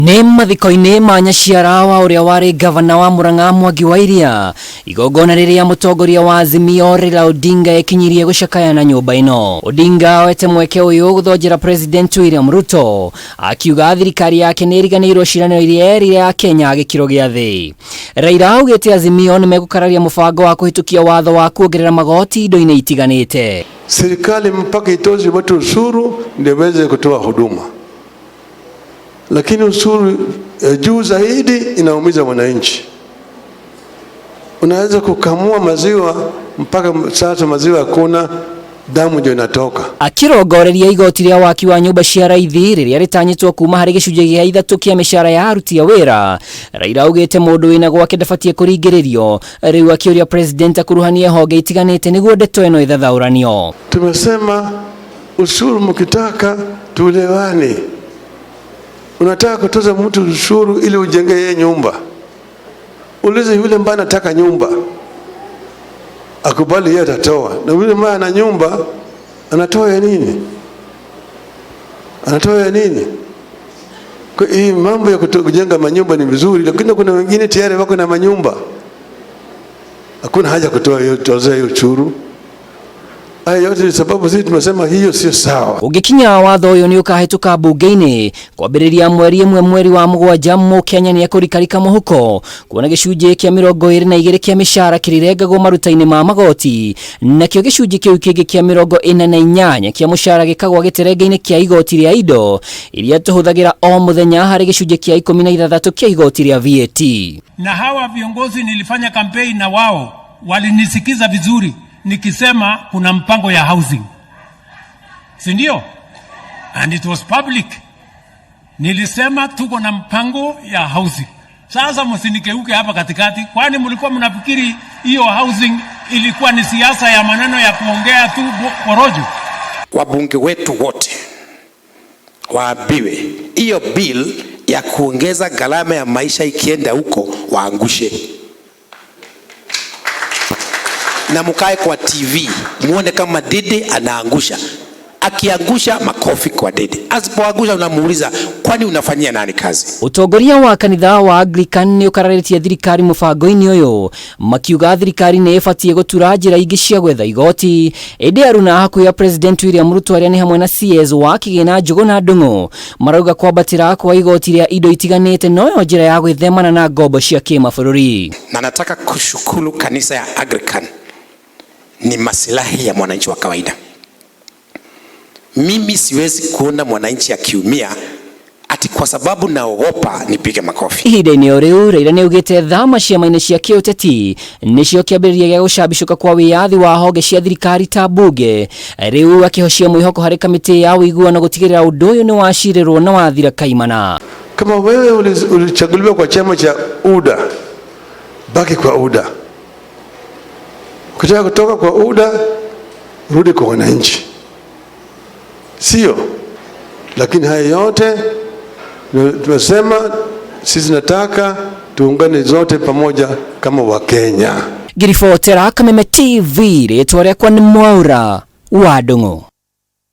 Nĩ mathiko-inĩ ma nyaciara wa ũrĩa warĩ ngavana wa Murang'a Mwangi wa Iria, igongona rĩrĩa mũtongoria wa Azimio Raila Odinga ekinyirie gũcakaya na nyũmba ĩno. Odinga oete mweke ũyũ gũthonjera President William Ruto akiuga thirikari yake nĩ ĩriganĩirwo ciĩranĩro iria erire Akenya a gĩkĩro gĩa thĩ. Raila augĩte Azimio nĩ megũkararia mũbango wa kũhĩtũkia watho wa kuongerera magoti indo-inĩ itiganĩte. Serikali mpaka itoze watu ushuru ndio iweze kutoa huduma, lakini ushuru ya juu zaidi inaumiza mwananchi. Unaweza kukamua maziwa mpaka sasa maziwa hakuna, damu ndio inatoka. Akĩrongoreria igoti rĩa waki wa nyũmba cia raithi rĩrĩa rĩtanyĩtwo kuma harĩ gĩcunjĩ gĩa ithatũ kĩa mĩcara ya aruti a wĩra, Raila augĩte mũndũ wĩna gwake ndabatiĩ kũringĩrĩrio, rĩu akĩũria president akuruhanie honge itiganĩte nĩguo ndeto ĩno ĩthathaũranio. Tumesema ushuru mkitaka tuelewane. Unataka kutoza mtu ushuru ili ujenge yeye nyumba, ulize yule ambaye anataka nyumba akubali, yeye atatoa, na yule ambaye ana nyumba anatoa ya nini? Anatoa ya nini? Kwa hii mambo ya kujenga manyumba ni vizuri, lakini kuna wengine tayari wako na manyumba, hakuna haja kutoa hiyo toza hiyo ushuru. Haya yote ni sababu sisi tumesema hiyo sio sawa. Ũngĩkinya watho ũyũ nĩ ũkahĩtũka mbunge-inĩ kwambĩrĩria mweri ĩmwe mweri wa mũgwanja, mũkenya nĩ ekũrikarika mũhuko kuona gĩcunjĩ kĩa 22 kĩa mĩcara kĩrĩrengagwo maruta-inĩ ma magoti, nakĩo gĩcunjĩ kĩu kĩngĩ kĩa 48 kĩa mũcara gĩkagwa gĩterenge-inĩ kĩa igoti rĩa indo iria tũhũthagĩra o mũthenya harĩ gĩcunjĩ kĩa 16 kĩa igoti rĩa VAT. Na hawa viongozi nilifanya kampeni na wao walinisikiza vizuri nikisema kuna mpango ya housing, si ndio? And it was public. Nilisema tuko na mpango ya housing. Sasa msinikeuke hapa katikati, kwani mlikuwa mnafikiri hiyo housing ilikuwa ni siasa ya maneno ya kuongea tu porojo? Wabunge wetu wote waambiwe hiyo bill ya kuongeza gharama ya maisha ikienda huko waangushe, na mkae kwa TV muone kama Dede anaangusha. Akiangusha makofi kwa Dede, asipoangusha unamuuliza kwani unafanyia nani kazi? Ũtongoria wa kanitha wa Anglican nĩ ũkararĩtie thirikari mũbango-inĩ ũyũ, makiuga thirikari nĩ ĩbatiĩ gũtura njĩra ingĩ cia gwetha igoti, ĩndĩ aruna hakuhĩ ya President William Ruto arĩa nĩ hamwe na CS wa kĩgĩna Njũgũna Ndung'u marauga kwambatĩra kwa igoti rĩa indo itiganĩte noyo njĩra ya gwĩthemana na ngombo cia kĩmabũrũri. Na nataka kushukuru kanisa ya Anglican ni masilahi ya mwananchi wa kawaida. Mimi siwezi kuona mwananchi akiumia ati kwa sababu naogopa nipige makofi. Ihinda-inĩ o rĩu Raila nĩ augĩte thama ciama-inĩ cia kĩũteti nĩcio kĩambĩrĩria gĩa gũcambicũka kwa wĩyathi wa honge cia thirikari ta mbunge, rĩu akĩhocia mwĩhoko harĩ kamĩtĩ ya ũiguano gũtigĩrĩra ũndũ ũyũ nĩ wacirĩrwo na wathira kaimana. Kama wewe ulichaguliwa kwa chama cha UDA, baki kwa UDA. Ukitaka kutoka kwa UDA, rudi kwa wananchi, sio? Lakini haya yote tumesema sisi nataka tuungane zote pamoja kama Wakenya. Ngiribotera Kameme TV, rĩtwa rĩakwa nĩ Mwaura wa Ndung'u.